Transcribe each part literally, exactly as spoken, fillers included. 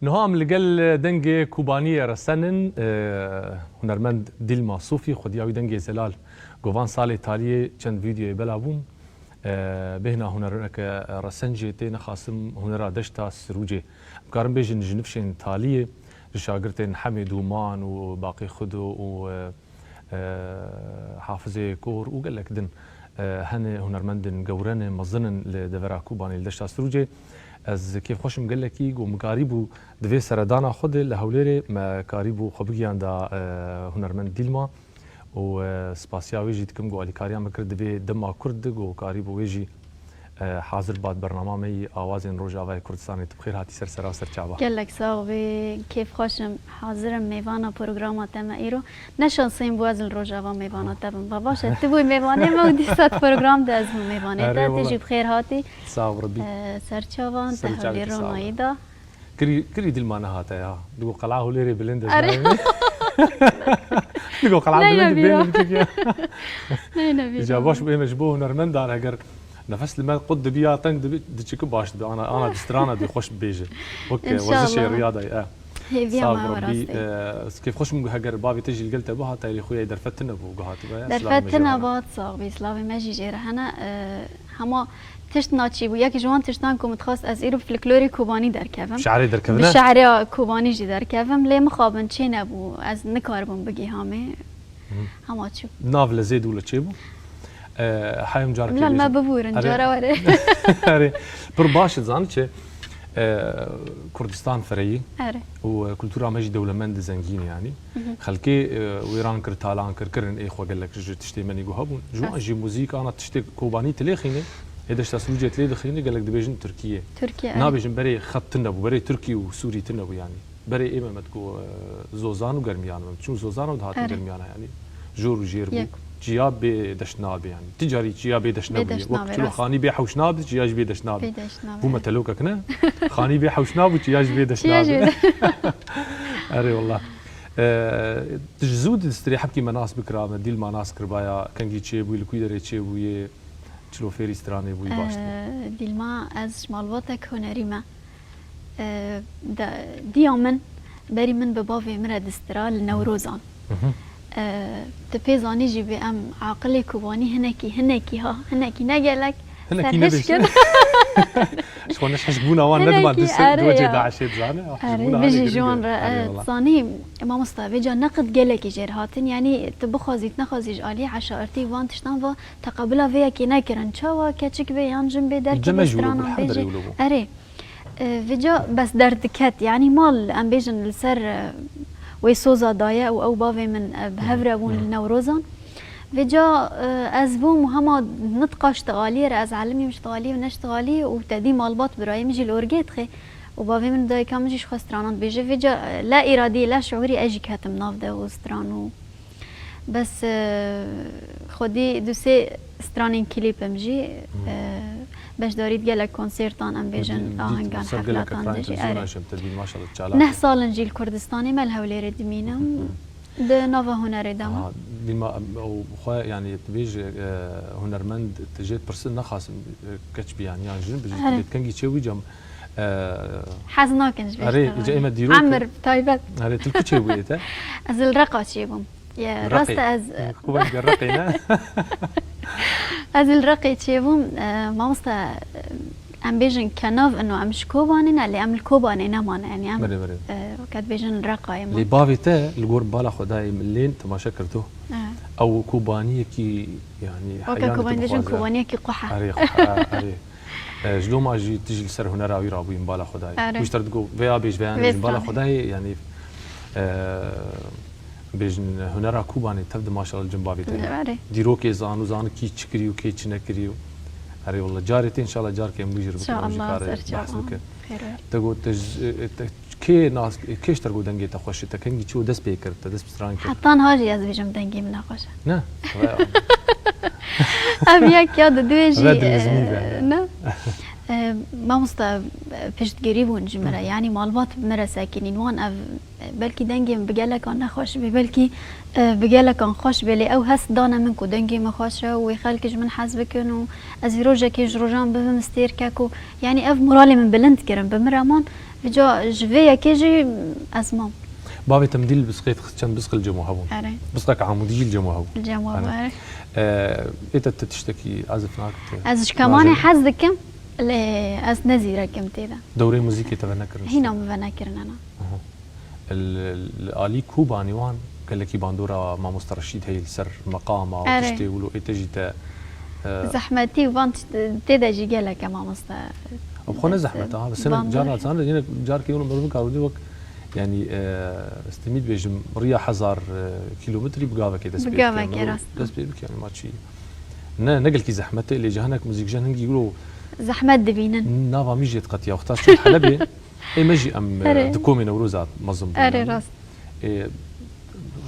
Niha em li gel dengê Kobaniyê resenin, e, hunermend Dîlma Sofî, xwediya wî dengê zelal. Go van salê taliyê çend vîdeoyê bela bûn. E, bêhna hunereke resencê tê, nexasim hunera deşta Sirûcê. Em karin bêjin ji nifşên taliyê, ji şagirtên Hemê Dûman û Baqê Xudo û, e, e, Hafizê Kor û gelek din, e, hene hunermendên gewre ne, mezin in li devera Kobanê, li deşta Sirûcê. Ez kêfxweş im gelekî, go min karîbû di vê seredana xwe de li Hewlêrê me karîbû xwe bigiyanda, e, hunermend Dîlma û, e, spasiya wê jî dikim, go alîkariya me kir di vê dema kurt de, go karîbû wê jî, e, hazir bat bernama me yî Awazên Rojavayê Kurdistanê. Tu bi xêr hatî ser sera û ser çava. Gelek sax bî, kêfxweş im, hazir im mêvana programa te me îro. Ne şansê min bû ez li Rojava mêvana te bim. Va baş e, tu bûyî mêvanê me û dîsa di program de ez bûm mêvanê te. Erê wele. Tu jî bi xêr hatî. Sax ol, Rebî. E, ser çavan, te hewlê ronayî da. Kirî, kirî Dîlma nehate ya. Digo qela Hewlêrê bilind e. Erê. Digo qela bilind e, bêne biçik ya. Neyne bîra. Îca baş bû, ême ji bo hunermendan heger nefes li me qut dibi ya teng dibi, diçiki baş dibi. Ana, ana di strana dî xweş bibêje. Wek, e, werzişê riyadayê, e. Hêviya me, rastî. Sağ ol Rebî. E, kêfxweş im heger bavê te jî li gel te biha, te yê xwe yê derfet tune bû, guhatibe ya. Derfet tune bat, sax bî, silavê me jî jê re hene. E, hema tişt naçî bû. Yek ji wan tiştan ku min dixwest ez îro bi folklorê Kobanî derkevim. Şi'rê derkevine? Bi şi'reya Kobanî jî derkevim. Lê mixabin çê nebû. Ez nikaribûm bigihame. Hema çû. Nav li zêd û li çê bû. E, heyim carekê Bilal, me bêjim. Bibûrin, cara were. Erê, pir baş e, zanî çi? E, Kurdistan fireyî û, e, kultura me jî dewlemend e, zengîn e yanî. Xelkê, e, wêran kir, talan kir, kirin ê xwe gelek ji tiştê me nî guha bûn. Ji wan jî muzîk ana tiştê Kobanî tilê xînê, ê deşta Sirûcê tilê dixînê, gelek dibêjin Tirkiyê. Tirkiye, erê. Nabêjin berê xet tune bû, berê Tirkî û Sûrî tune bû yanî. Berê ê me me digo, e, zozan û germiyan me. Çûn zozan û dihatin germiyana yanî. Jor û jêr bû. Çiya bê deşt nabe yanî. Ti carî çiya bê deşt nebûye. Wek çilo xanî bê hewş nabe, çiya jî bê deşt nabe. Bû me telokek ne? Xanî bê hewş nabû, çiya jî bê deşt nabe. Erê wallah. E, tu ji zû di strê hebkî me nas bikira me, Dîlma nas kiribaya, kengî çêbûyî, li kû derê çêbûyê, çilo fêrî stranê bûyî baş dibe. E, Dîlma ez ji malbatek hunerî me. E, de, diya min, berî min bi bavê min re distira li Newrozan. E, tu pê zanî jî bê em aqilê Kobanî hinekî, hinekî ha, hinekî ne gelek, serhişk in. Ji xwe neşhişbûna wan nediman di wecê DAIŞê dizane. Erê, bijî ji wan re, e, zanî, mamosta, vêca neqid gelekî jêr hatin, yanî tu bixwazî, tu nexwazî ji aliyê eşairtî van tiştan va teqebila vê yekê nekirin. Çawa keçik bê yan jin bê derkevê stranan bêjê. Erê. E, vêca bes derdiket, yanî mal, em bêjin li ser, e, wê soza daye û ew bavê min, e, bi hev re bûn li Newrozan. Vêca, e, ez bûm û hema nitqa ji aliyê re, ez elimîm ji aliyê û ne ji aliyê û tedî malbat birayê min jî li orgê dixê û bavê min û dayika min jî ji xwe stranan dibêje. Vêca, e, la îradî, la şiûrî ez jî ketim nav de û stran û Bes, e, xwedî du sê stranên klîpim jî, e, beşdarî di gelek konsertan, em bêjin, ahengan, heflatan de jî. Erê. Neh sal in jî li Kurdistanê me, li Hewlêrê dimînim. Di nava hunerê de me. Dîma ew xwe, yanî, tu bêjî, e, hunermend, tu jê dipirsin, nexasim, e, keç bî, yanî, yan jin bijî, tu bê kengî çê wî cem, e, hez nakin ji vê. Erê, îca ê me dîrok. Emir taybet. Erê, tu li ku çê bûyê te? Ez li Reqa çê bûm. Ye, rast e, ez Ku wek de Reqê ne? Ez li Reqê çêbûm, e, mamosta, e, em bêjin kenav ino, em ji Kobanê ne, lê em li Kobanê nemane, yanî em, Belê, belê. e, weke dibêjin li Reqayê me. Lê bavê te li gor bala xwe dayê min lên temaşe kirdo. Evet. Ew Kobaniyekî, yanî, weke heyan Kobanî dibêjin dixwaze. Kobaniyekî quhe. Erê, quhe, erê. E, ji doma jî tu jî li ser hunera wî rabûyî min bala xwe dayê. Erê. Wî ji te re digo, vêya bêj, vêya nebêj, min bala xwe dayê, yanî, e, bêjin hunera Kobanê tev di maşallah li cem bavê te. Erê. Dîrokê zan û zan kî çi kirî û kê çi nekirî û. Erê wallah, carê te înşallah carkê em wî jî re bikin, em jî kare behs bikin. Te got, te ji, e, te Kê nas, kê ji te re got dengê te xweş e? Te kengî çi û dest pê kir, te dest bi stran kir? Heta niha jî ez dibêjim dengê min ne xweş e. Ne? Ev yek ya, di duyê jî, e, ne? E, mamosta, e, piştgirî bûn ji min re. Hı. Yanî malbat bi min re sekinîn. Wan ev, e, belkî dengê min bi gelekan nexweş bê, belkî, e, bi gelekan xweş bê, lê ew hest dane min ku dengê min xweş e û wê xelk ji min hez bikin û ez vî rojekê ji rojan bibim stêrkek û, yanî ev moralê min bilind kirin. Bi min re man, Vêca ji vê yekê jî ez mam. Bavê te min dî li bisqê dixist, çend bisq li cem we hebûn. Erê. Bisqek amûdî jî li cem we hebû. Li cem we hebû, erê. Erê. Ee, ê te, te tiştekî ezif nakit? Ez ji kemanê hez dikim, lê ez ne zîrekim tê de. Dewrê muzîkê te venekirin? Hîna min venekirine, na. Aha. Li, li alî Kobanî wan gelekî bandora Mamoste Reşîd heye li ser meqama û Erê. tiştê wilo ê te jî te, e, Zehmetî û van tişt-, tê de jî gelek e mamoste. Ev xwe ne Bes, zehmet e, ha. Bi sinek bandor. Carna zanin, yine carkê wilo mirov nikare wek, yanî, e, stimî dibêjim, riya hezar, e, kîlometrî bi gavekê dest Bi pê bike. gavekê, Mirov rast. dest pê bike, yanî ma çi. Ne, ne gelkî zehmet e, lê ji hinek muzîkjen hingî wilo Zehmet dibînin. nava min jê diqetiya. Wexta çûn Helebê, Ê me jî em, e, Erê. di komê Newroza mezin bûn, Erê, yanî. rast. Ê,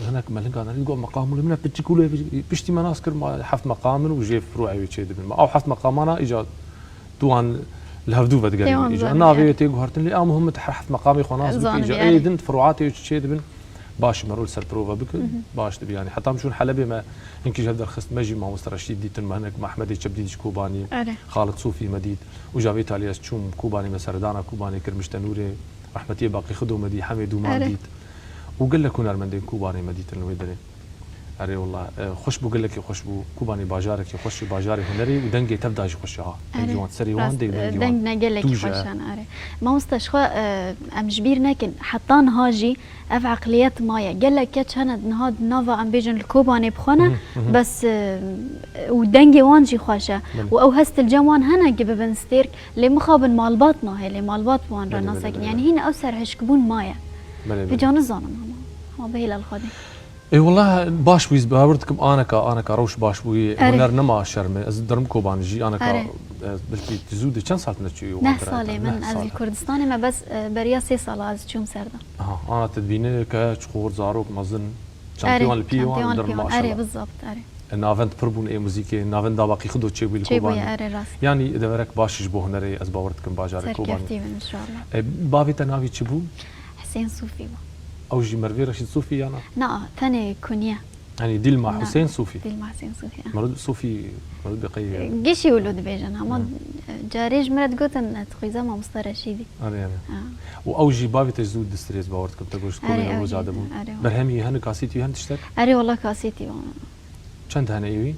hinek me linga nerî got meqam wilo min e piçik wilo, piştî me nas kir ma heft meqam in û jê firoyê wê çê dibin. Ma ew heft meqamana îca tu wan li hevdû vedigerî Tê wan îca. zanî, Navê wê erê. tê guhertin lê a muhim e tu her heft meqamê xwe nas bikî Zanî, îca. erê. Ê din firoatê wê çi çê dibin. Baş me rol ser prova bikin, Mhm. baş dibe. Yanî heta min çûn Helebê me hinkî ji hev derxist, me jî mamoste Reşîd dîtin, me hinek Mehmedê Çebdî dît ji Kobanî, Erê. Xalid Sofî me dît. Û ji vê talî ez çûm Kobanî, me seredana Kobanê kir, Mişte Nûrê, rehmetiyê Baqî Xido me dî, Hemê Dûman Erê. dît. Û gelek hunermendên Kobanê me dîtin li wê derê. Erê wela, e, xweş bû, gelekî xweş bû. Kobanî bajarekî xweş e, bajarê hunerê û dengê tev da jî xweş e ha. Dengê Erê. wan serê wan Rast, deng, e, dengê deng wan ne gelekî tûj e. xweş e, erê. Mamoste, ji xwe, e, em ji bîr nekin, heta niha jî ev eqliyet maye. Gelek keç hene niha di nava, em bêjin, li Kobanê bi xwe ne, Mhm, mhm. bes, e, û dengê wan jî xweş e. Belê. Û ew hest li cem wan hene ki bibin stêrk, lê mixabin malbat nahêlê, malbat bi wan re Belê, belê, nasekin. belê, Yanî belê. hîn ew serhişkbûn maye. Belê, belê. Vêca nizanim hema. Hema bihêle li Xwedê. Ê wela baş bûyî, ez bawer dikim aneka, aneka rewş baş bûyî. Erê. Huner nema şerm e. Ez dirim Kobanî jî aneka, Erê. e, belkî tu zû de çend sal tune çûyî Neh wan salê tira? min, Neh ez sal. li Kurdistanê me, bes, e, beriya sê sala ez çûm ser de. Aha, ana te dibîne keç, xort, zarok, mezin, çentê Erê, wan li pî çentê wan wan li dirin pî wan. maşallah. Erê, bizabt, erê. E, navend pir bûn ê muzîkê, navenda Baqî Xido çêbûyî li Çêbûyî, Kobanî. erê, rast. Yanî deverek baş ji bo hunerê ez bawer dikim bajarê Kobanî. Serkevtî bin inşallah. E, bavê te navî çi bû? Husên Sofî bû. Ew jî mervê Reşîd Sofî ya na? Na, tenê kunye. Yanî Dîlma Na. Husên Sofî. Dîlma Husên Sofî, ya. Merv Sofî, merv bi qey- Gişî wilo dibêjin, ama, Hı. e, carê ji min re digotin, e, tu qîza mamosta Reşîdî. Erê, erê. Ha. Û ew jî bavê te zû distî, ez bawer dikim, te got ji komê Erê, ew Newroza jî, de bû. erê, wala. Berhemî hene, kasîtî hene tiştek? Erê, wala kasîtî wan. Çend hene ê wî?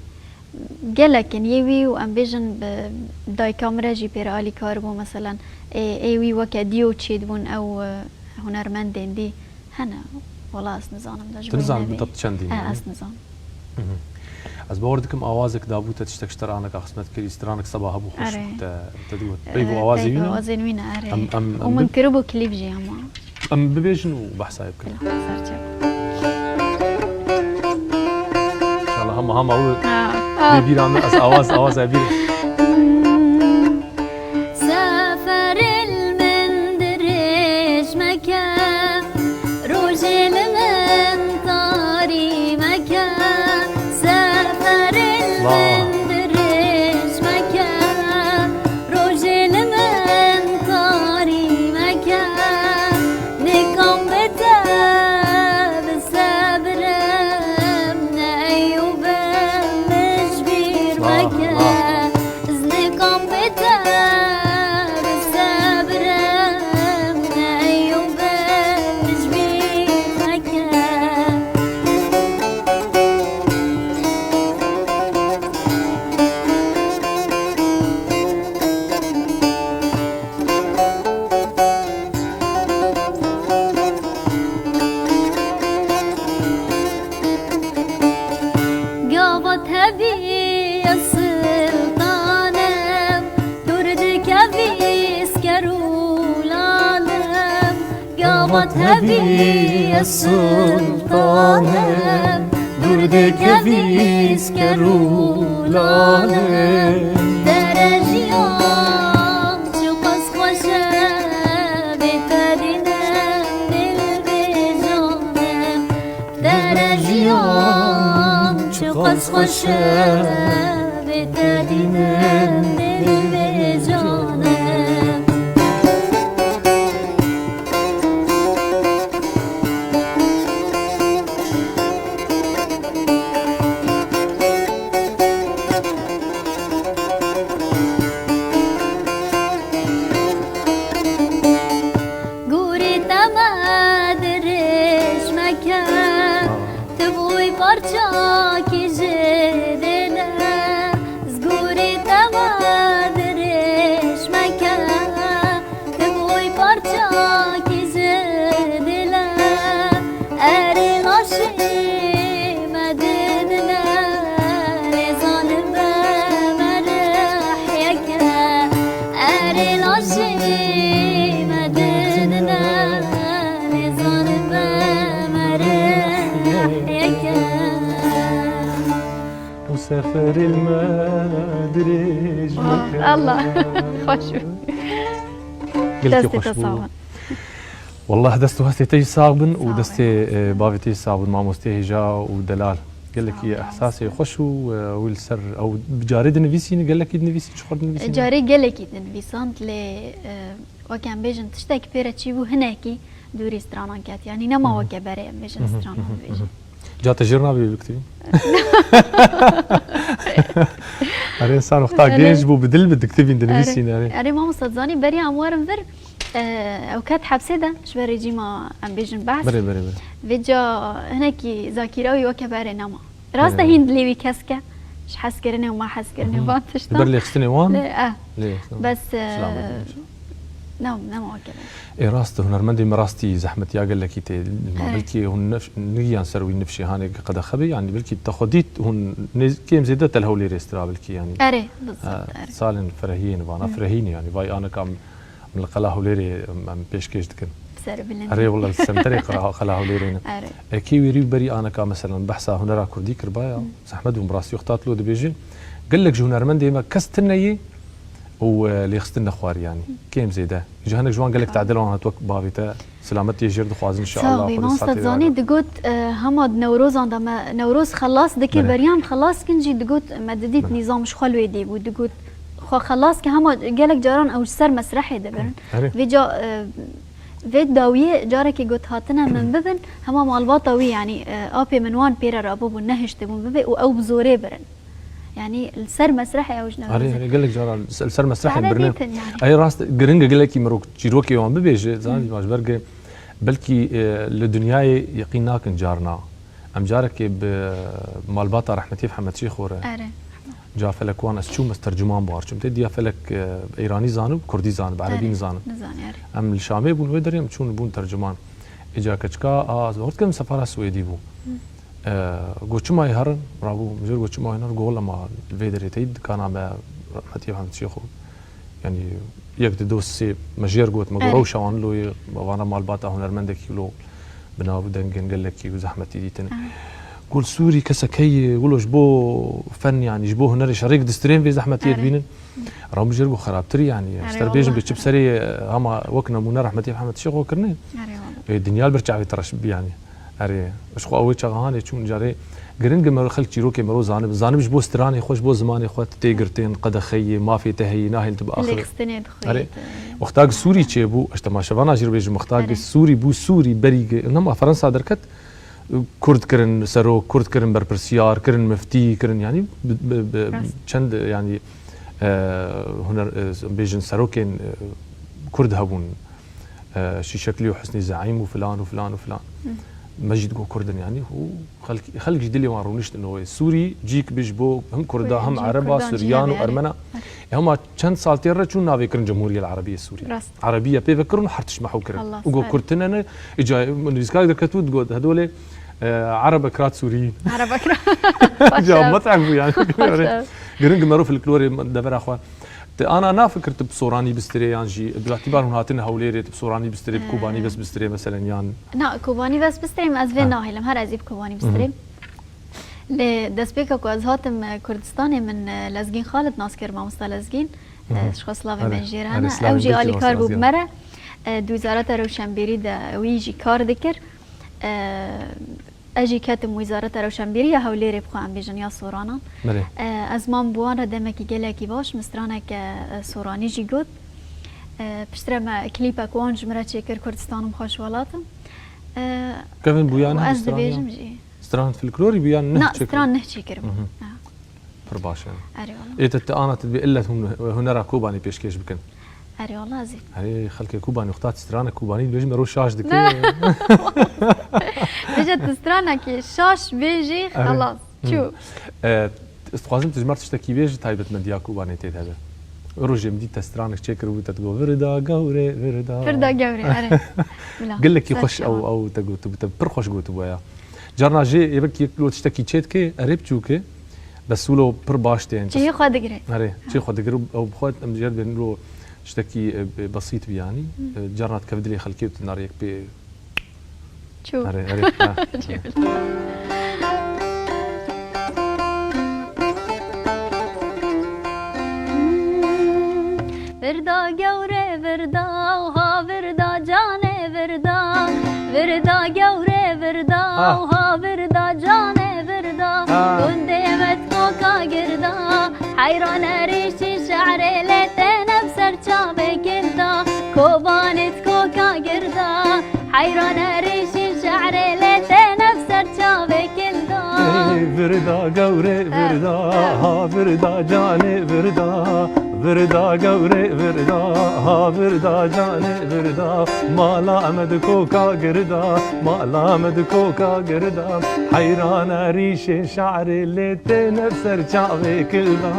Gelek in, yê wî û em bêjin bi dayika min re jî pê re alîkar bû, meselen, ê, ê wî weke Dîyo çêdibûn ew, e, hunermendên dî hene. Wela ez nizanim de ji Tu bo nizanim bi nevê. Dibt çendî ne, E, ne? ez nizanim. Mhm. Ez bawer dikim awazek dabû te tiştek ji te re aneka xizmet kirî, stranek seba hebû xweş Erê. bû te, te digot. E, Peyv û awazê peyv wî ne? awazên wî ne, erê. Em, em, Û em min bi- kiribû klîp jî hema. Em bibêjin û behsa wê bikin. Bila, serçe. Înşallah hema hema wê Ha, ha. bê bîra min ez awaz, awaz e bîr. Seferê li min dirêj meke, rojê li min tarî meke. Seferê li Vah. min dirêj meke, rojê li min tarî meke. Nikan bi te bisebirim, ne eyûbim min ji bîr Vah, meke. vah. Ez nikan bi te bisebirim, ne eyûbim min ji bîr meke. Gava tevî ez siltanim, dûr dikevî sker û lalim. Gava tevî ez siltanim, dûr dikevî sker û lalim. Te re jiyan çiqas xweş e, bê te dînim dil bêjanim. Te re jiyan çiqas xweş e, bê te dînim dil bêjanim. Deme dirêj meke, tu bûyî parçakî ji dêle. Zgûrî deme dirêj meke, tu bûyî parçakî ji dêle. Erê laşê me didine, lê zanibe me rih yeke. Erê laşê me didine, lê zanibe me rih yeke. Û seferê me dirêj bike. Allah, xweş bû. Gelkî Destê xweş te bû. Sax bin. Wallah dest û hestê te jî sax bin û Sağ ol. Destê, e, bavê te jî sax bin, mamostê hêja û delal. Gelekî Sağ ol, ehsasê sağ ol. Xweş û, e, wî li ser ew bi carê dinivîsî, gelekî dinivîsî, çi xwe dinivîsî? Carê gelekî dinivîsand, lê, e, weke em bêjin tiştek pê re çî bû, hinekî dûrî stranan ket. Yanî nema Hı hı. weke berê em bêjin Hı hı, stranan hı hı, hı bêjin. hı. Ca te jêr nabî wê biktivî? Erê, insan wexta Erê. genc bû, bi dil bi diktivîn dinivîsîn, Erê. erê. Erê, mamosta, dizanî beriya em werin vir, e, ew ket hepsê de, ji ber rejîma em bêjin behs. Berê, berê, berê. Vêca hinekî zakîra wî weke berê nema. Rast e, Berê. hîn dilê wî kesk e. Ji hezkirinê û ma hezkirinê Hı hı. van tiştan. Li ber lêxistinê wan? Lê, eh. Lê, tamam. Bes, e, Selamet olsun. ne, nema weke berê. Ê, rast e, hunermendê me rastî zehmetiya gelekî tê. Ma Erê. belkî hûn nif-, nigiyan ser wî nifşê hanê qedexe be, yanî belkî te xwe dît hûn nêz-, kêm zêde te li Hewlêrê stira belkî, yanî. Erê, bizat, Ha, erê. salên firehiyên vana, Hı. firehî ne, yanî vay aneka em, em li Qela Hewlêrê em, em pêşkêş dikin. Serbilind. Erê, wela li senterê Qela, Qela Hewlêrê ne. Erê. E, kê wêrî û berî aneka, meselen, behsa hunera kurdî kiribaya, Hı. zehmet bû, bi rastî wexta tu lo dibêjî. Gelek ji hunermendê me kes tune yê, û, e, lêxistin nexwarî, yanî kêm zêde. Ji hinek ji wan gelek Tamam. tadil wan hat wek bavê te. Selametiyê jêr dixwazin Sağ inşallah. bî, Xwedê mamosta sihetê Dizanî, dayê digot, e, hema di Newrozan de me, Newroz xelas dikir, Belê. beriya em xelas dikin jî digot, me didît Belê. nîzam ji xwe li wê dî bû, digot, xwe xelas ke hema gelek caran ew ji ser mesrehê dibirin. Erê. Vêca, e, vê dawiyê carekê got hatine min bibin, hema malbata wî, yanî, e, apê min wan pê re rabûbûn, nehiştibûn bibê û ew bi zorê birin. Yanî li ser mesrehê ew ji Erê, Newrozê. erê, gelek caran li ser mesrehê Sade birine. dîtin yanî. Ey rast, giring e gelekî mirov çîrokê wan bibêje, zanî Hmm. ji ber ge belkî, e, li dinyayê yeqîn nakin carna. Em carekê bi malbata rehmetî Hemed Şêxo re. Erê. Ca felek wan ez çûm, ez tercuman bû ar çûm. Tê diya felek, e, Îranî zanib, Kurdî zanib, Erebî Erê. nizanim. Nizanî, erê. Em li Şamê bûn, wê derê em çûn bûn tercuman. Îca keçika, a, ez bawer dikim sefara Swêdî bû. Hı. E, got, "Çima yê herin?" Rabû, mijêr got, "Çima yê herin?" Got, "Wela ma li vê derê tey dikana me, rehmetî Hemed Şêxo. Yanî yek di do sê me jêr got, me got, Erê. rewşa wan lo yê, vana malbata hunermendekî lo bi nav û dengên gelekî û zehmetî dîtin." Erê. Got, "Sûrî kesek heye, wilo ji bo fen, yanî ji bo hunerê şerê distrên vê zehmetiyê Erê. dibînin." Rabû, mijêr got, "Xerabtir, yanî, Erê, ez te bêjim, wallah. bi çi bi serê, e, hema wek nemûne rehmetî Hemed Şêxo kirine." Erê, wallah. E, dinya li ber çavê te re şibî, yanî. Erê, ji xwe ew ê çaxa hanê çûn carê giring e mero xelk çîrokê mero zanib. Zanib ji bo stranê xwe, ji bo zimanê xwe tê girtin, qedexeyê, mafê te heyî, nahêl tu bi axir. Lêxistinê dixwît. Erê, wexta ki Sûrî çêbû, ez temaşevana jî re bêjim, wexta ki Erê. Sûrî bû, Sûrî berî ki, nema Fransa derket, Kurd kirin serok, Kurd kirin berpirsiyar, kirin miftî, kirin, yanî bi, bi, bi Rast. çend, yanî, e, huner, e, bêjin serokên, e, Kurd hebûn. E, Şîşeklî û Husnî Zeîm û filan û filan û filan. Hı. Me jî digot Kurd in, yanî, û xelk, xelk ji dilê wan rûniştin wê. Sûrî cîk bi ji bo him Kurda, Kurd, him cî Ereba, Kurdan, cî Suryan û hebe, erê. Ermena. Ema çend sal tê re çûn navê kirin Cumhuriyê Erebiye Sûriye. Rast. Erebiye pê ve kirin û her tişt mehu kirin. Allah, Û got süper. Kurd tine ne, îca nivîskar derketibû digot, hedolê, e, Ereb ekrat Sûriyîn. Ereb ekrat. Ca Başa. Met'ek bû yani. Başa. Giring mero folklorê devera xwe. Te ana nafikir tu bi soranî bistirê yan jî, bi îtibar hûn hatine Hewlêrê, tu bi soranî bistirê, bi Ee. Kobanî bes bistirê meselen yan? Na, Kobanî bes bistirê, ez vê Ha. nahêlim, her ez ê bi Kobanî Hı hı. bistirê. Lê destpêka ku ez hatim, e, Kurdistanê, min, e, Lezgîn Xalid nas kir, mamosta Lezgîn, Hı hı. e, ji xwe silavê Erê. me jê re Erê, hene. silavê Ew jî bekî alîkar mamosta bû bi Lezgîn. me re, e, di Wezareta Rewşenbîrî de wî jî kar dikir. E, ez jî ketim Wezareta Rewşenbîrî ya Hewlêrê, bi xwe em bêjin, ya Soranan. Belê. E, ez mam bi wan re demekî gelekî baş, min straneke, e, soranî jî got. E, piştre me klîpek wan ji min re çêkir, Kurdistanim xweş welatim. E, Kevin bûyan û hemî ez stranê dibêjim yan? jî. Stran folklorî bû yan neh Na, çêkirin? Stran neh çêkirin. Mhm. Ha. Pir baş e. Erê wala. Ê te, te ana te dibê ille hûn hunera Kobanê pêşkêş bikin. Erê, wala zî. Herê xelkê Kobanî, wexta tu strana Kobanî dibêjin, me ro şaş dike. Bêje tu stranekî şaş bêjî, Erê. xelas. Çû. E, ez dixwazim tu ji me re tiştekî bêjî, taybetmendiya Kobanê tê de hebe. Rojê min dît te stranek çêkiribû, te digot, "Virda gewre, virda." Virda gewre, erê. Bila. Gelekî Ser xweş çavan. ew, ew te gotibû, te pir xweş gotibû ya. Carna jê ê belkî yek lo tiştekî çê dike, erê biçûk e. Bes wilo pir baş tên. Çêyê xwe digire. Erê, çê xwe digire, ew bi xwe em jê dibên lo tiştekî, e, e, besît bî yanî. E, carna dikeve dilê xelkê û tu narê yek pê. Çû. Erê, erê. Ha. Virda gewre virda, ha virda canê virda. Virda gewre virda, Ha. ha virda canê virda. Ha. Gundê me koka girda. Heyran erîşî şehrê lê têne bi ser çavê kilda. Kobanê koka girda. Heyran erîşî şehrê lê têne bi ser çavê kilda. Ê, virda gewre virda, ha virda canê virda. Virda gewre virda, ha virda canê virda. Mala me di koka girda, mala me di koka girda. Heyran erîşê şehrê lê têne bi ser çavê kilda.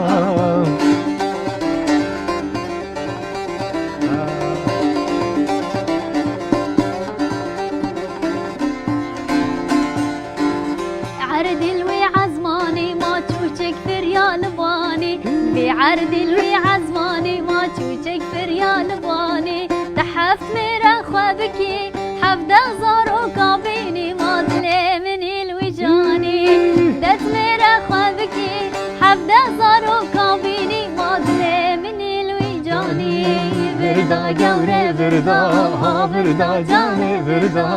Erdî li wî ezmanî ma çûçek firya li banî. Vî erdî li wî ezmanî ma çûçek firya li banî. Te heft mêre xwe bikî, hevdeh zaroka bînî ma dilê min î li wî canî. Dest mêre xwe bikî, hevdeh zaroka bînî ma dilê min î li wî canî. Virda gewre virda, ha virda canê virda.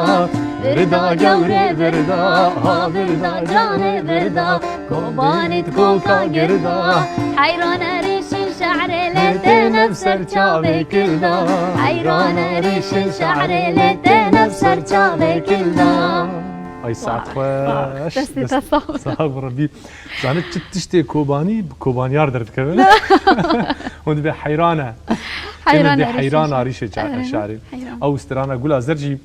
Virda gewre virda, ha virda canê virda. Kobanê di koka girda. Heyran erîşî şehrê lê têne bi ser çavê kilda. Heyran erîşî şehrê lê têne bi ser çavê kilda. Ay saet Vay, xweş. Destê te sağ ol. Sağ ol Rebî. Zanî çi tiştê Kobanî, bi Kobaniyar derdikeve. Hûn dibê heyran e. Heyran Ême dê erîşî heyran şa- arîşê ça-, Erê, şarê. heyran. Ew strana Gula Zercî,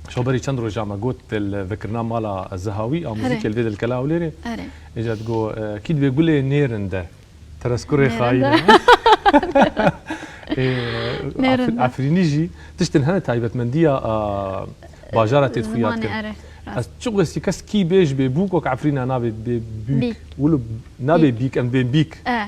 şoberî çend roja me got, li Vikirina Mala Zehawî, a muzîkê Erê. li vê dilkela Ewlêrê. Erê. Êca digo, e, kî dibê gulê nêrin de. Tereskurê Nêrin xayîn de. e. Ê, Nêrin Af-, de. Afrînî jî tiştin hene taybetmendiya, a, bajara tê xuya Zimanê, dikin. Erê. Ez çiqvesî kes kî bêj bê bûk wek Efrîna nabê bê bîk. Bîk. Wilo nabê Bîk. bîk, em dibên bîk. E,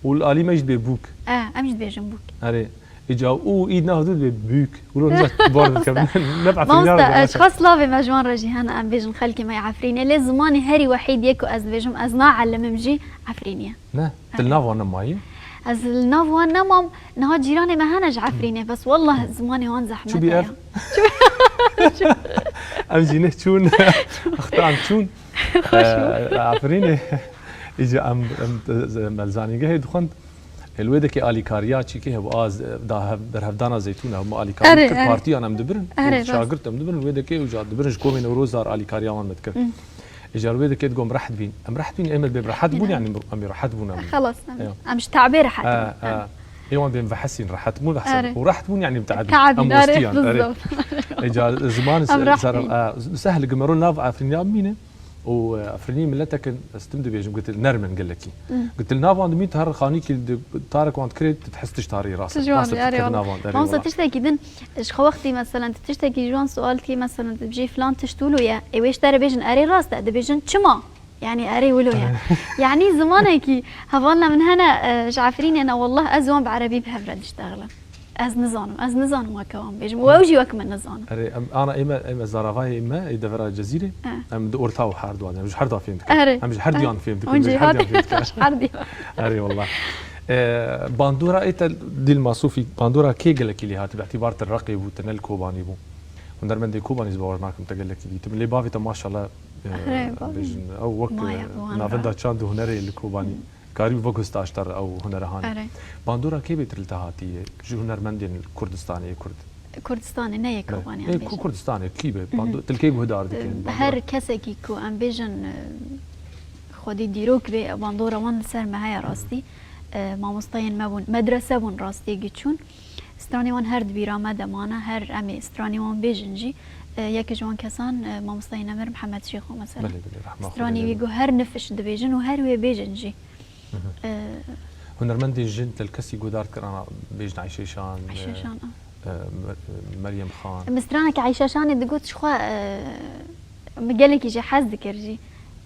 Û li alî me jî dibê bûk. e, em jî dibêjin bûk. Erê. Îca û îd nahdu dibê bûk. Wilo nizan bar dikevin. Ne bi Efrîna Mamoste, re ez xas lavê me ji wan re jî hene em bêjin xelkê me yê Efrînê. Lê zimanê herî wehîd yê ku ez dibêjim, ez naelimim jî Efrînî ye. Ne. Til nav wan nemayî. Ez li nav wan nemam, niha cîranê me hene ji Efrînê, bes wallah zimanê wan zehmet Çûbî e ev? Ya. Em jî neh çûn. Exta em çûn. Xweş Ee, Efrînê. Îca em, em, em li zanîngehê dixwend. Li wê dekê alîkariya çîkê hebû, a z-, da hev-, berhevdana zeytûn hebû, me alîkarî Erê, kir, erê. partiyan em dibirin. Erê, Û rast. Şagirt em dibirin. Wê dekê û ca dibirin ji komên Ewrozar alîkariya wan me dikir. Îcar wê dekê digom reht bîn. Em reht bîn, em ê bê rehet bûn, Bîne. yanî em ê rehet bûn em. Xelas, em, Ya. em ji te'bê rehet Ha, bûn. ha. Ê wan bêm vehesîn, rehet bûn, vehesîn. Erê. Û rehet bûn, yanî em te'ebîn. Te'ebîn, Em erê, westiyan, erê. bizdof. Îca ziman Em rehet ser, bîn. e, sehil gimero nav Efrîniya bimîne. Û, e, Efrînî miletekin, ez tim dibêjim, gutil nermin gelekî. Hmm. Gutil nav wan dimî, tu her xanîkî di, tarek wan dikirê, tu dihis tişt tarî rast. Tu ji wan Rast bî, erê dikir wala. nav wan, erê Mamoste wala. Tiştekî din, ji xwe wextî mesela, tu tiştekî ji wan sual dikî, mesela, tu dibêjî filan tişt wilo ye, ê wê ji te re bêjin erê rast e, dibêjin çima? Yanî erê wilo ye. Yanî zimanekî hevalna min hene, e, ji Efrînê ne, wallah ez wan bi erebî bi hev re diştexilin. Ez nizanim, ez nizanim weke wan bêjim. Û ew jî wek min nizanin. Erê, em, ana ême, ême zaravayê me, ê devera Cezîrê, E. em di orta û her duan, em ji her da fêm dikin. Erê. Em ji her E. duyan fêm dikin, Hûn em jî ji her duyan hatî fêm dikin. her duyan. Erê wallah. E, bandora ê te dîl masûfî, bandora kê gelekî lê hatî, bi îtîbar te Reqê bû, te ne li Kobanî bû. Hunermendê Kobanî ez bawer nakim te gelekî dîtim. Lê bavê te maşallah, e, Erê, bavê bêjin, ew wek, maya e, wan navenda re. çand û hunerê li Kobanî. Karî wek stajyer ew hunere hanê. Erê. Bandora kê bêtir li te hatiye? Ji hunermendên Kurdistanê yê Kurd. Kurdistanê, ne yê Kobanî, Ê, em ku bêjin. Kurdistanê, kî be? Bando-, til kê guhdar dikin? Her kesekî ku em bêjin, e, xwedî dîrok bê, bandora wan li ser me heye rastî. E, mamostayên me bûn, medrese bûn rastî giçûn. Stranê wan her di bîra me de mane, her em ê stranê wan bêjin jî. E, yek ji wan kesan, e, mamostayê nemir Mihemed Şêxo mesela. Belê, belê, rehma Xwedê lê be. Stranê wî ku her nifiş dibêjin û her wê bêjin jî. Mhm. E, Hunermendên jin te li kesî guhdar dikir, ana bêjin Eyşe Şan, Eyşe e, Şan, a. e, Mer-, Meryem Xan. Min stranekî Eyşe Şanê digot ji xwe, e, min gelekî jî hez dikir jî.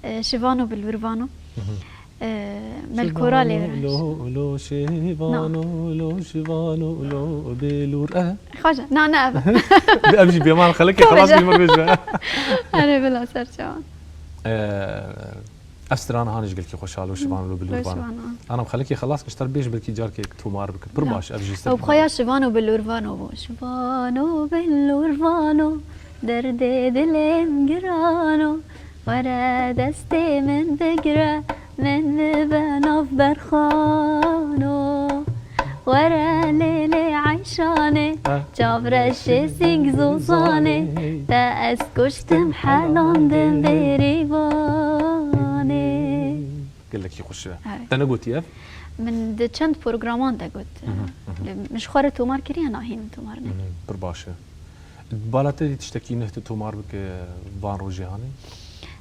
E, Şivano bi Lûrvano. Mhm. E, Melkora lê Şivano, viraş. Lo, lo, Şivano, Na. Lo, Şivano, lo, Belûr. E? Xweş e. Na, ne ev. Bi ev jî bêman xelekê Tabii xelas canım. Bî min bêje. Erê bila ser çawan. E, Ev strana hanê ji gelkî xweş a, Lo Şivano, Lo Belûr Lo Vano. Şivano. Anam xelekê xelas kiştar bêj belkî carkê tomar bikin. Pir Ya. baş, ev jî ser Ew bi xweya Şivano Belûr Vano bû. Şivano Belûr Vano, derdê dilê min girano. Were destê min bigire, min bibe nav berxano. Were lêlê Eyşanê, Ha. çavreşê sîng zozanê, te ez kuştim helandim bêrîvanê. Gelekî xweş e. Evet. Te negotiye ev? Min di çend programan de got. Mhm, mhm. Min ji xwe re tomar kiriye, nahî min tomar nekir. Mhm, pir baş e. Bala te dî tiştekî nuh tu tomar bike van rojê hanê?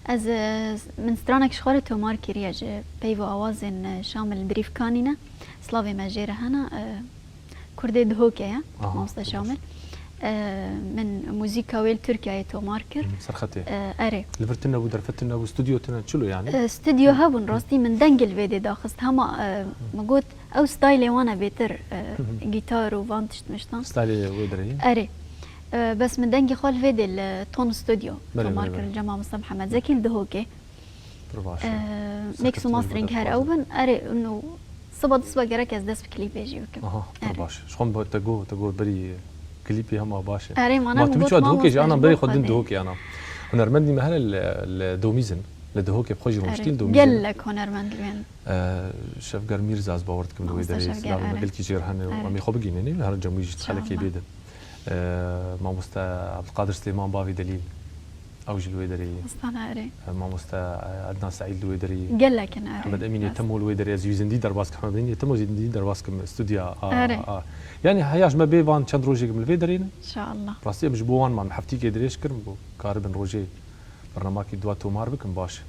Ez, e, min stranek ji xwe re tomar kiriye ji peyv û awazên, e, Şamil Birîvkanî ne. Slavê me jê re hene, e, Kurdê Dihokê ye, Aha, mamoste baş. Şamil. E, min muzîka wê li Tirkiyeyê tomar kir. Hı, serxetê. E, erê. Li vir tune bû, derfet tune bû, stûdyo tune, çilo yani? E, stûdyo hebûn, rastî min dengê li vê dê daxist. Hema, e, min got, Ew staylê wan e bêtir, e, Hı hı. gîtar û van tişt miştan. Staylê wê derê ye? Erê. E, bes min dengê xwe li vê dê li Ton Studio Belê, tomar belê, kir, belê. Cem Mamosta Mihemed Zekî li Dihokê. Pir baş e. E, mix û mastering her ew bin. Erê, û siba di siba gerek ez dest bi klîpê jî bikim. Aha, pir Erê. baş. Ji xwe min te got, te got berî klîpê hema baş e. Erê, mana Ma min tu got çawa Dihokê jî mamoste ana ji berî bo xwe din Xwedê. Dihokê ana. Hunermendî me hene li, li Domîzin. Li Dihokê bi xwe jî Erê. rûniştî li Domîzin. Gelek hunermend li wê ne. E, Şevger Mîrza, ez bawer dikim li wê Mamoste derê Şevger, silavê me erê. gelkî jê re hene û Erê. em ê xwe bigihînin, her cem wî jî xelekê Înşallah. bê de. E, Mamoste Abdulkadir Silêman, bavê Delîl, ew jî li wê derê ye. Astana erê. E, Mamoste, e, Ednan Seîd li wê derê ye. Gelek in erê. Hemed Emînê Rast. Temo li wê derê ye, ez wî zindî derbas kim. Hemed Emînê Temo zindî derbas kim, stûdya a, Erê. a. Yani heya ji me bê van çend rojê kim li vê derê ne. İnşallah. Rastî em ji bo wan man, heftîkê dirêj kirin, bo karibin rojê Bernamakî dua tomar bikin baş.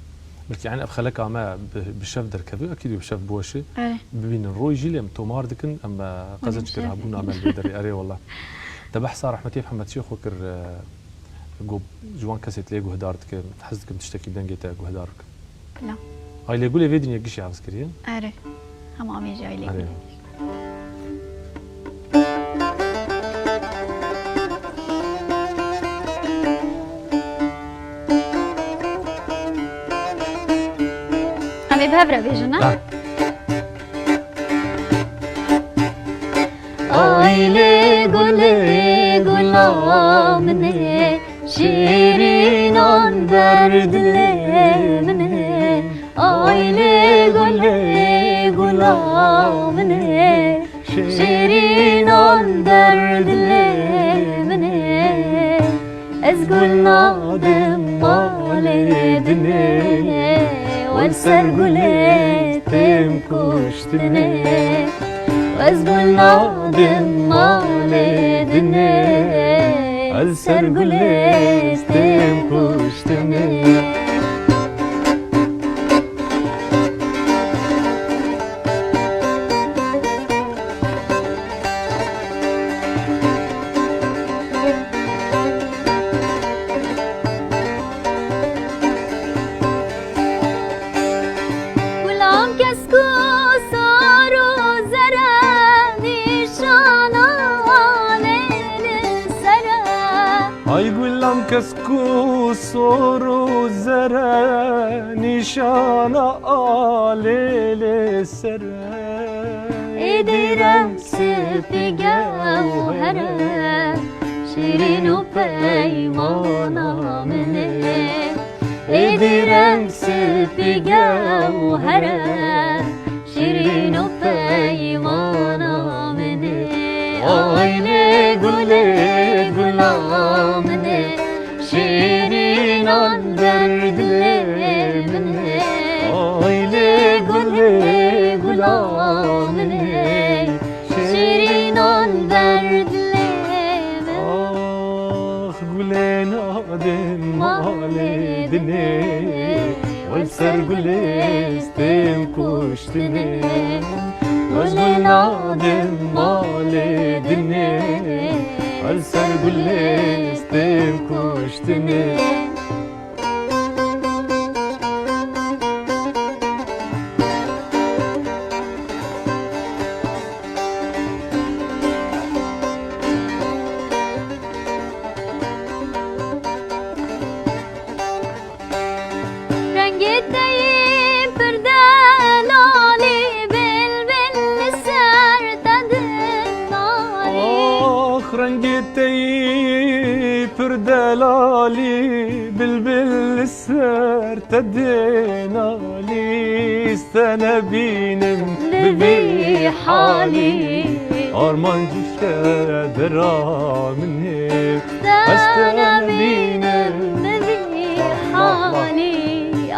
Belkî yani ev xeleka me bi, bi şev derkeve, ekîd bi şev biweşe. Erê. Bibînin roy jî lê em tomar dikin, em, e, qezenc kir şev. Hebûna me li vê derê. Erê wallah. Te behsa rehmetê Mihemed Şêxo kir, e, got ji wan kesê lê guhdar dike, hez dikim tiştekî dengê te guhdar bikim. Bila. Aylê Gulê vê dinyê gişê hevis kiriye. Erê. Hema em ê jî Aylê Erê. Gulê. Em ê bi hev re bêjin, ne? Ha. Aylê Gulê gula min ê, şêrînan ber dilê min ê. Aylê Gulê gula min ê, şêrînan ber dilê min ê. Ez gul nadim malê dinê, we li ser gulê têm kuştinê. Ez gul nadim malê dinê, ez ser gulê têm kuştinê. Gulam kesk û sor û zere, nîşana alê li sere. Ay gulam kesk û sor û zere, nîşana alê li sere. Êdî reng spî gewhere, şîrîn û peymana min ê. Êdî reng spî gewhere, şîrîn û peymana min ê. Ay lê gulê gula min ê, şîrînan ber dilê min ê. Ay lê gulê gula min ê, şîrînan ber Nadim malê dinê, wê ser gulê stêm kuştinê. Ez gul nadim malê dinê, wê ser gulê stêm kuştinê. Rengê te yê pir delalî, bilbil li ser te dinalî. Ax, rengê te yê pir delalî, bilbil li ser te dinalî. Ez te nebînim bi vî halî, armanc û kedera min ê. Ez te nebînim bi vî halî,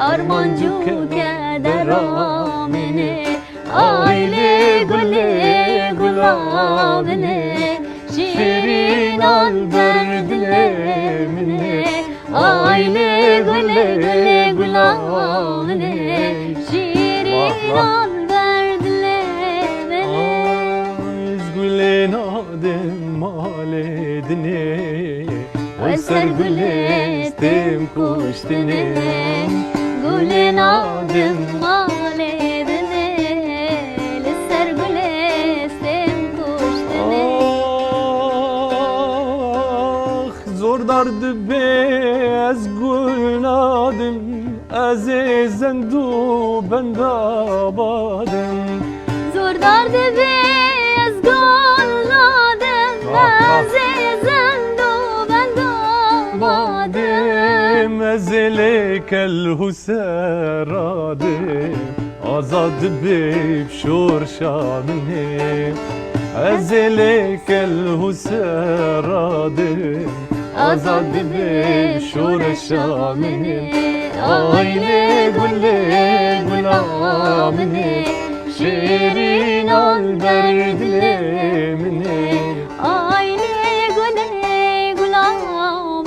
armanc û kedera min ê. Ay lê gulê gula min ê, şêrîn al ber dilê min ê. Ay lê gulê gula min ê, şîrîn al ber dilê min ê. Ay, ez gulê nadim malê dinê, wê ser gulê stêm kuştinê. Gulê nadim malê dinê, li ser gulê stêm kuştinê. Ax, zordar dibe ez gul nadim, ez ê zend û benda badim. Zordar dibe ez gul nadim, ez ê zend û benda badim. Ez ê lê kel hûsera dim, azad dibe bi şorşa min ê. Ez ê lê kel hûsera dim, azad dibe bi şoreşa min ê. Ay lê gulê gula min ê, şêrîn al ber dilê min ê. Ay lê gulê gula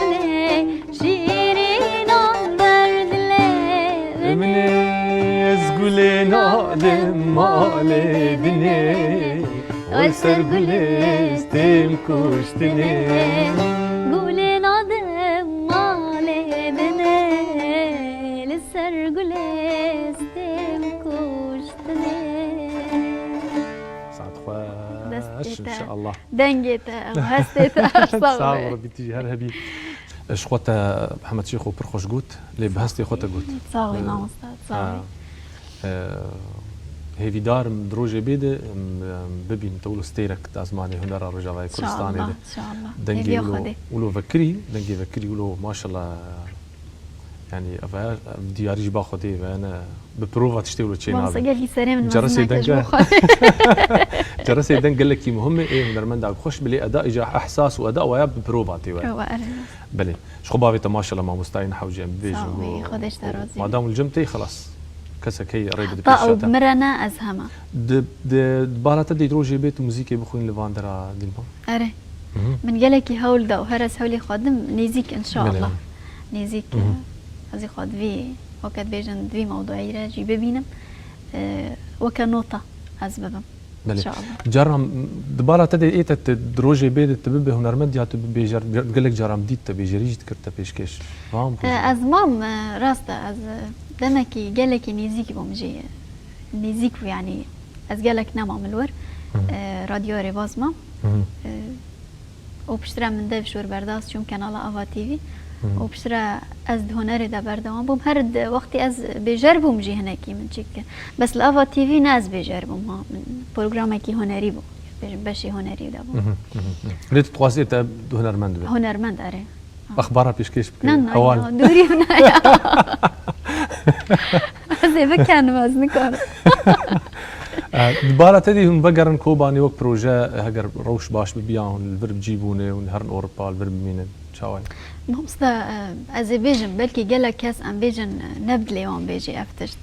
min ê, şîrîn al ber dilê min ê. Min ê, ez gulê nadim malê dinê, wê ser gulê stêm kuştinê. Gulê nadim malê dinê, li ser gulê stêm kuştinê. Saet xweş, Destê te, inşallah. Dengê te, hestê te, her sağ ol. Sağ ol, Rebî tijî her hebî. Ji xwe te Mihemed Şêxo pir xweş got, lê bi hestê xwe te got. Sağ ol, mamoste, sağ ol. Ha. E, hêvîdar im di rojê bê de, em, em, bibînim te wilo stêrek di ezmanê hunera Rojavayê Kurdistanê de. İnşallah, inşallah. Dengê wilo, wilo vekirî, dengê vekirî wilo maşallah. Yani, ev, ev diyarî ji ba Xwedê ve ne bi prova tiştê wilo çê nabe. Mamoste gelkî serê min mezineke ji bo Xwedê. Cerasê deng gelekî muhim e, ê hunermenda xweş bilê eda îca ehsas û eda waya bi prova tê we. Ewa, erê. Belê. Ji xwe bavê te maşallah mamostayê ne hewce em bibêjin. Sağ ol, Xwedê ji te razî. Madam li cem tê xelas. Kesek heye rê bide pêşiya te. Mire ne ez hema. Di, di, di bala te de rojê bê tu muzîkê bixwîn li van dera Dîlma? Erê. Min gelekî hewl da û her ez hewlê xwe dim nêzîk inşallah. Belê. Nêzîk, ez ê xwe di vî, weke dibêjin, di vî mewduî re jî bibînim. E, weke nota ez bibim. Belê. Înşallah. Caran, di bala te de ê te, te di rojê bê de tu bibe hunermend ya tu bibêjer, gelek caran dît te bêjerî jî dikir te pêşkêş. Vam bû. E, ez mam, e, rast e, ez, e, demekî gelekî nêzîk bûm jî. Nêzîk bû, yanî ez gelek nemam li wir. E, radyoya rêbaz mam. E, û piştre min dev şûr berdas çûm kanala Ava T V. Û piştre ez di hunerê de berdewam bûm. Her di wextî ez bêjer bûm jî hinekî min çêkir. Bes li Ava T V ne ez bêjer bûm ha. Min programekî hunerî bû. Bêjim beşê hunerî de bû. Lê tu dixwazî te hunermend be? Hunermend, erê. Exbara pêşkêş bike. Na, na, hewal. Ya, dûrî min ya. Ez ê bikenim, ez nikarim. E, di bala te de hûn vegerin Kobanê wek proje, heger rewş baş bibiya hûn li vir bi cî bûnê, hûn herin Ewropa li vir bimînin. Çawa ye? Mamoste, e, ez ê bêjim, belkî gelek kes em bêjin, e, ne bi dilê wan bêjî ev tişt.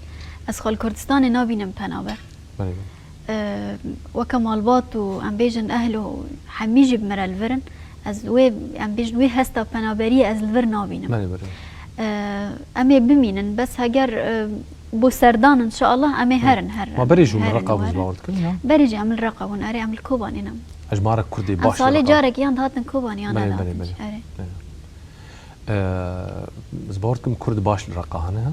Ez xwe li Kurdistanê nabînim penaber. Belê, belê. E, weke malbat û em bêjin ehl û hemî jî bi min re li vir in. Ez wê, em bêjin, wê hesta penaberiyê ez li vir nabînim. Belê, belê. E, em ê bimînin, bes heger, e, bo serdan, inşallah, em ê herin, herin. Ma berê jî min Reqa bû, ez bawer dikim, ya? Berê jî em li Reqa bûn, erê, em li Kobanê ne. Ez ji ma re Kurdê baş li Reqa. Em salê carek yan dihatin Kobanê, yan nedihatin. Belê, belê, belê. Erê. Belê. E, ez bawer dikim Kurd baş li Reqa hene, ha?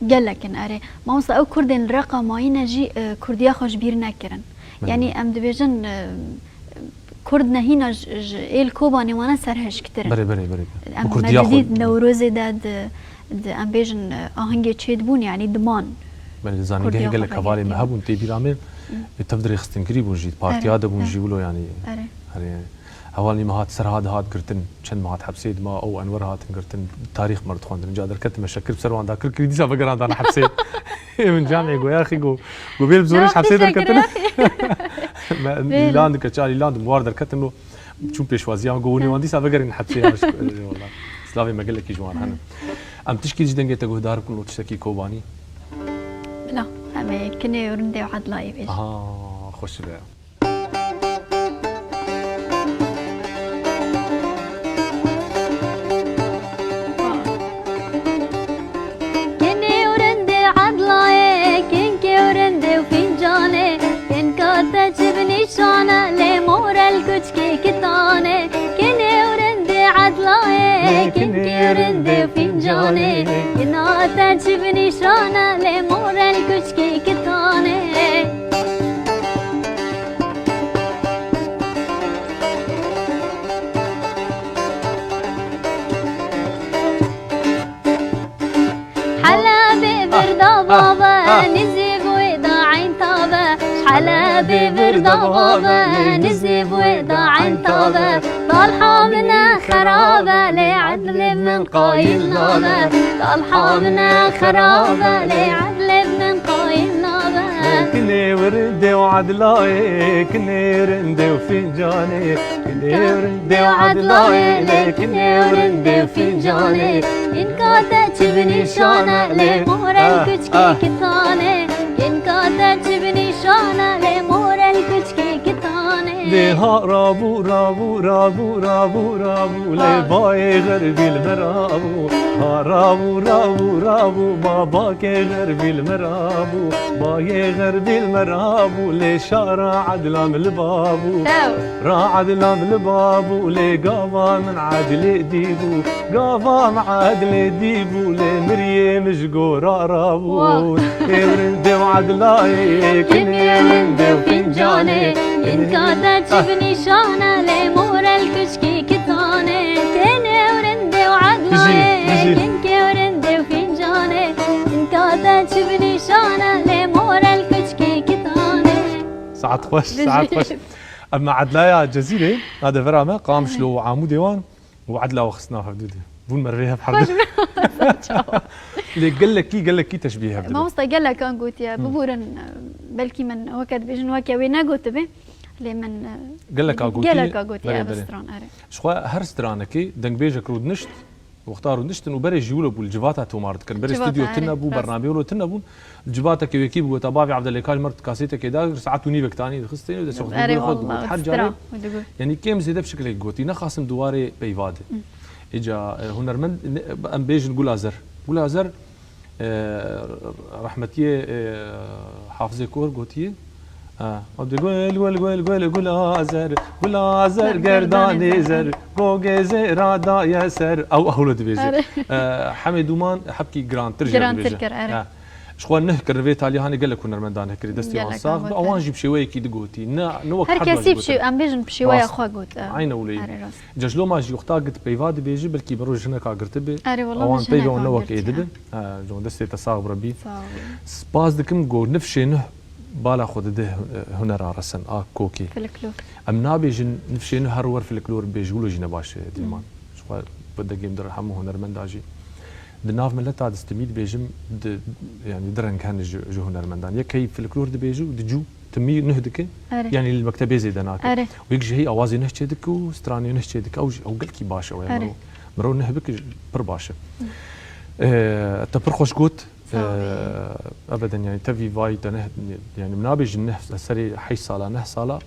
Gelek in, erê. Mamosta, ew Kurdên li Reqa mayîne jî, e, Kurdiya xwe ji bîr nekirin. Belê. Yanî em dibêjin, e, Kurd ne hîna ji, ji êl Kobanê wane serhişktir in. Berê, berê, berê. Em me didî di Newrozê de, di, di, em bêjin, e, ahengê çêdibûn, yanî diman. Belê, di zanîngehê gelek hevalê me hebûn, tê bîra min, e, tev dirêxistin kirî bûn jî, partiya de bûn jî wilo, yanî. Erê. Erê. Hevalî me hat, Serhad hat girtin, çend me hat hepsê dima, ew Enwer hatin girtin, tarîx me dixwendin. Ca derketime şekir bi ser wan da kir, kirî dîsa vegerandane hepsê. Ê min camê goya xî go, go bêl bi zorê ji hepsê derketin. Me îlan dike, çar îlan dim, war derketin lo. Çûn pêşwaziya min, go hûn ê wan dîsa vegerin hepsê ya. Eyvallah. Slavê me gelekî ji wan hene. Em tişkî ji dengê te guhdar bikin lo tiştekî Kobanî. Bila, em ê kinê û rindê û edlayê bêjin. Aha, xweş be. Kinê û rindê edlayê, kinkê û rindê û fîncanê, kinka te çi bi nîşan e, lê morel kuçkê kitane. Kinê û rindê edlayê, kinkê û rindê û fîncanê, kina te çi bi nîşan e, lê morel kuçkê kitane. Helebê vir da babe, nizî bû wê da eyn tabe. Helebê vir da babe, nizî bû wê da eyn tabe. Talha min e xerabe, lê edlê min qayîl nabe. Talha min e xerabe, lê edlê min qayîl nabe. Kinê û rindê û edlayê, kinê û rindê û fîncanê. Kinê û rindê û edlayê, lê kinê û rindê û fîncanê. Kinka te çi bi nîşan e, lê morel kuçkê kitane. Kinka te çi bi nîşan e, lê morel kuçkê kitane. Dê ha rabû, rabû, rabû, rabû, rabû, lê bayê xerbî li me rabû. Ha rabû, rabû, rabû, ma bakê xerbî li me rabû. Bayê xerbî li me rabû, lê şara edla min li babû. Ra edla min li babû, lê gava min edlê dîbû. Gava min edlê dîbû, lê miriyê min ji gora rabû. Wow. Ê rindê û edlayê, kinê rindê û fîncanê. Kinka te çi bi nîşan e, lê morel kuçkê kitane. Kinê û rindê û edlayê, kinkê û rindê û fîncanê. Kinka te çi bi nîşan e, lê morel kuçkê kitane. Saet xweş, saet xweş. Em me edlaya Cezîrê, a devera me, Qamişlo û Amûdê wan. û edla we xistina hevdû de. Bûn mervê hev hevdû. Lê gelekî, gelekî teşbîh hev dibe. Mamosta gelekan gotiye, bibûrin, belkî min weke dibêjin weke wê negotibe. Lê min, geleka gotiye, geleka gotiye, belê, ev belê. Stran, erê. Ji xwe her stranekê dengbêjek rûdinişt, wexta rûdiniştin û berê jî wilo bû, li civata tomar dikin. Berê stûdyo tune bû, bernameyê wilo tune bûn. Civateke wekî bigota, bavê Evdelê Kaj Mert kasêtekê dagir, saet û nîvek tanî dixistê û destê xwe dibû xwe digot. Her carê, yanî kêm zêde bi şikilekî gotî. Nexasim di warê peyva de. Îca, e, hunermend, ne, em bêjin Gulazer. Gulazer, e, rehmetiyê, e, Hafizê Kor gotiye. E, ew dê gul, gul, gul, gul, Gulazer, Gulazer, gerdanê zer, gogê zêra daye ser. Ew, ew wilo dibêje. E, Hemê Dûman hebkî girantir jê dibêje. Girantir kir, erê. E. Ji xwe nuh kirin vê talî hanê gelek hunermendan hikirî destê wan sax be. Ewan jî bi şêweyekî digotî. Ne, ne wek her kesî bi şêw-, em bêjin bi şêweya xwe got, e. Eyne wile ye. Erê rast. Ca ji loma jî wexta git peyva dibêjî, belkî bi roj hineka girtibê. Erê wela, ewan peyva wan ne wek ê dibin. E, ji wan destê te sax bi Rebî. Spas dikim ku nifşê nuh bala xwe dide hu-, hunera resen a kokê. Folklor. Em nabêjin nifşê nuh her wer folklor bibêjî wilo jî ne baş e, Dîlman. Ji xwe bi degêm dir hemû hunermenda jî. Di nav mileta distimî dibêjim, di, yanî di reng hene ji, ji hunermendan. Yek hey folklor dibêje û di cû timî nuh dike, erê, yanî li mektebê zêde nake. Erê. Û yek jî hey awazê nuh çêdike û stranê nuh çêdike. Ew jî, ew gelkî baş e, ew, erê, mirov, mirov nuh bike jî pir baş e. Ee, te pir xweş got. Sağ ol. Ee, ebeden, yanî tevî vay te neh, yanî min nabêjin neh, serê heşt sala, neh sala.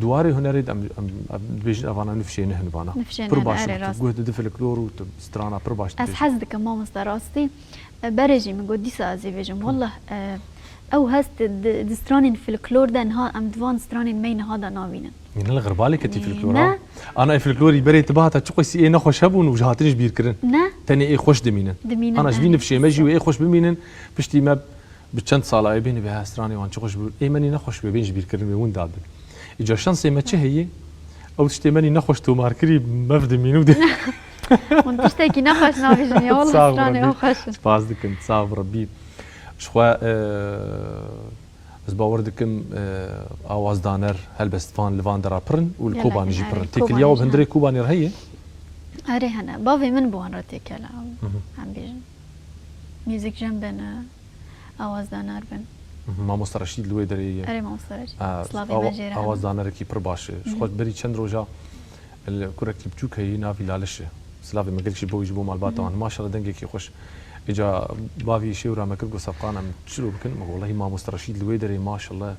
Di warê hunerê de em, em, em dibêjin evana nifşê ne hin vana. Nifşê ne hin, erê, rast. Pir baş tu guh didi folklor û tu strana pir baş dibêjî. Ez hez dikim mamoste rastî. E, berê jî min got dîsa ez ê bêjim. Wallah, e, ew hest di, di stranên folklor de niha em di van stranên me yê niha de nabînin. Yê ne li xirbalê ketî folklor ha? Ne. Ana ê folklorî berê tu bihata çi qasî ê nexweş hebûn û ji hatin ji bîr kirin. Ne. Tenê ê xweş dimînin. Dimînin, erê. Ana ji vî nifşê me jî û ê xweş bimînin, piştî me Bi çend sala ê bênî vê stranê wan çi xweş bû. Ê me nî nexweş bû, bên ji bîr kirin wê winda bin. Îca şansê me çi heye? Ew tiştê me nî nexweş tomar kirî, mev dimîn û dê. Hûn tiştekî nexweş nabêjin ya, wela stranê wan xweş in. Spas dikim, sax bi Rebbî. Ji xwe, e, ez bawer dikim, e, awazdaner helbest van li van dera pir in û li Kobanî jî pir in. Têkiliya we bi hundirê Kobanî re heye? Erê hene. Bavê min bi wan re têkele. Em bêjin. Muzîkjen bin, e, awazdaner bin. Mhm, Mamoste Reşîd li wê derê ye. Erê, Mamoste Reşîd. E, Slavê me jê re hene. Awazdanerekî pir baş e. Ji xwe berî çend roja li kurekî biçûk heyî, navî Laliş e. Slavê me gelek jî bo wî, ji bo malbata wan. Maşallah dengekî xweş. Îca bavî şêwra me kir, got Sefqan em çilo bikin. Me got, wellahî Mamoste Reşîd li wê derê maşallah.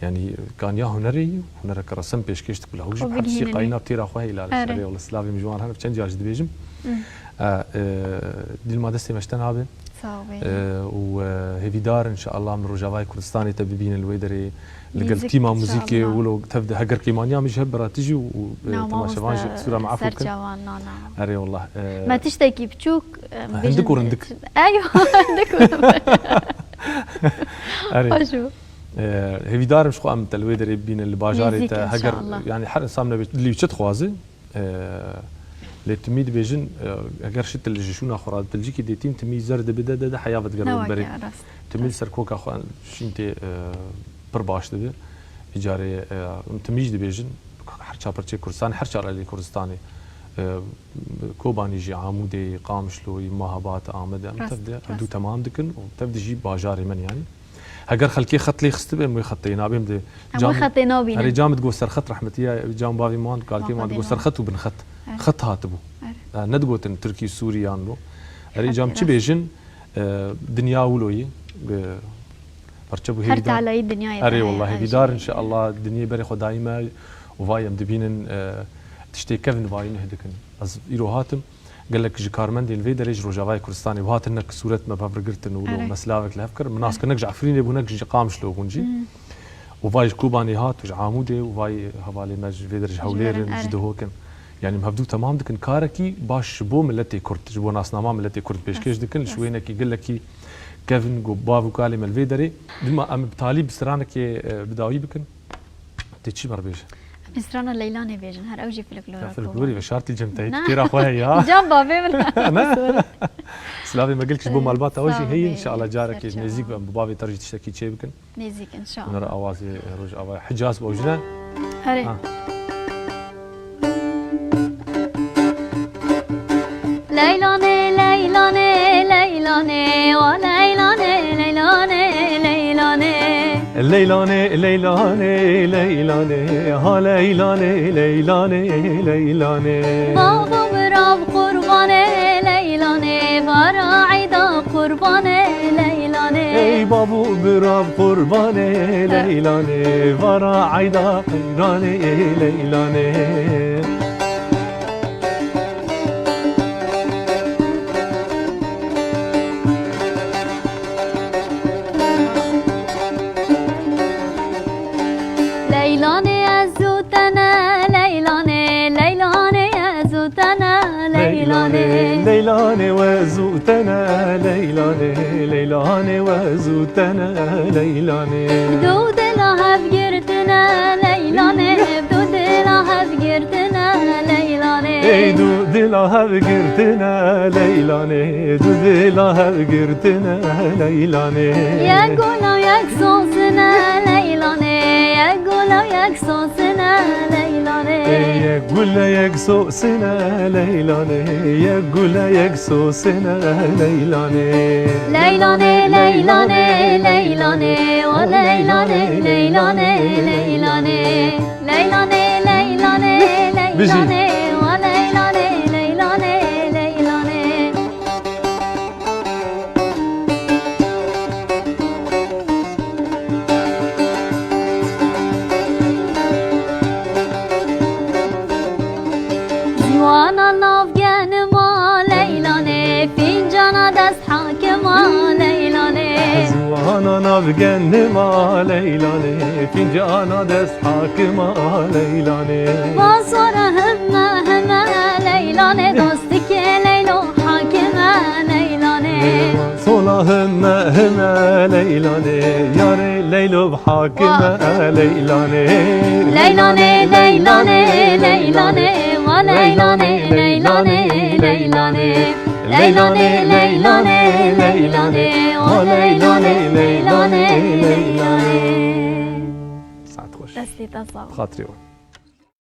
Yanî, kaniya hunerê ye, hunereke resen pêşkêş dike. Bila hû jî bi hepsî qayîna têra xwe heye Laliş. Erê, wela Slavê min ji wan hene, çend car jî dibêjim. E, e, dîlma destê me ji te nabe. Sax bê. E, û, e, hêvîdar in, inşallah, em li Rojavayê Kurdistanê te bibînin li wê derê. Li gel tîma muzîkê, wilo tev de heger kêmaniya min jî hebe bera tu jî û, û, e, temaşevan jî qisûra me efû bikin. Erê, wallah, e, me tiştekî biçûk, e, hindik û rindik. Eyo, hindik û rindik. Erê. Baş bû. E, hêvîdar im ji xwe em te li wê derê bibînin, li bajarê te, heger, yanî her insan nebê dilî wî çi dixwaze. E, lê timî dibêjin, e, heger şitil ji şûna xwe re dilcikî dêtîn, timî zer dibe de, de, de heya vedigerin berê. Timî li ser koka xwe şîn tê, e, pir baş dibe. Îcarê, e, em timî jî dibêjin, her ça perçê Kurdistanê, her ça alî Kurdistanê, e, Kobanî jî, Amûdê, Qamişloyî, Mahabat, Amedê, em tev de, ev du temam dikin û tev de jî bajarê min yanî. Heger xelkê xet lê xistibe, em wê xetê nabêm de. Em wê xetê nabînin. Erê, cam digot serxet, rehmetiya cam bavê wan, kalkê wan digot serxet û binxet. Xet hatibû. E, nedigotin Tirkî, Sûrî yan lo. Erê, cam çi bêjin, e, dinya wilo ye, e, parçe bû hêvîdar. Her talayî dinyayê. Erê, wallah, hêvîdar, inşallah, dinyê berê xwe dayî me û vay em dibînin, e, tiştê kevin vayî neh dikin. Ez îro hatim. Gelek ji karmendên vê derê ji Rojavayê Kurdistanê bi hatin ne ki sûret me bi hev re girtin û lo me silavek li hev kir. Min nas kir nek ji Efrînê bû, nek ji Qamişlo bûn jî. Û vay ji Kobanê hat û ji Amûdê û vay hevalê me ji vê derê ji Hewlêr in, ji Dihok in. Yanî em hevdû temam dikin karekî baş ji bo miletê Kurd, ji bo nasnama miletê Kurd pêşkêş dikin. Ji wênekî gelekî kevin got bav û kalê me li vê derê. Dima em bi talî bi stranekê, e, bi dawî bikin. Tê çi me re bêje? Em strana Leylanê bêjin, her ew jî folklora Kobanî. Folklorî ve şartî cem te têra xwe heye ya. Cam bavê min. Ne? Silavê me gelek ji bo malbata we jî heye, inşallah carekê nêzîk be em bi bavê te re jî tiştekî çê bikin. Nêzîk, inşallah. Hûn re awazê Rojavayê Hicaz bi ew jî ne? Erê. Ha. Leylanê, Leylanê, Leylanê, wa Leylanê, Leylanê, Leylanê. Leylanê, Leylanê, Leylanê, ha Leylanê, Leylanê, Leylanê. Babo birav qurbanê, Leylanê, vara eyda qurbanê, Leylanê. Ey babo birav qurbanê, Leylanê, vara eyda qeyranê, Leylanê. Leylanê ez û te ne, Leylanê, Leylanê ez û te ne, Leylanê. Leylanê we zû te ne, Leylanê, Leylanê we zû te ne, Leylanê. Du dila hev girtine, Leylanê, du dila hev girtine, Leylanê. Ey du dila hev girtine, Leylanê, du dila hev girtine, Leylanê. Yek gula yek sosine, Leylanê, yek gula yek sosine, Leylanê. Ey yek gula yek sosine, Leylanê, yek gula yek sosine, Leylanê. Leylanê, Leylanê, Leylanê, o Leylanê, Leylanê, Leylanê. Leylanê, Leylanê, Leylanê, wa Leylanê, Leylanê, Leylanê. Genima Leylanê, fincana dest hakima Leylanê. Vasora heme heme Leylanê, dostikê Leylo hakime Leylanê. Sola heme heme Leylanê, yarê Leylo hakime Leylanê. Leylanê, Leylanê, Leylanê, va Leylanê, Leylanê, Leylanê. Leylanê, Leylanê, Leylanê, va Leylanê, Leylanê, Leylanê. Saet xweş. Destê te sağ ol. Xatirê we.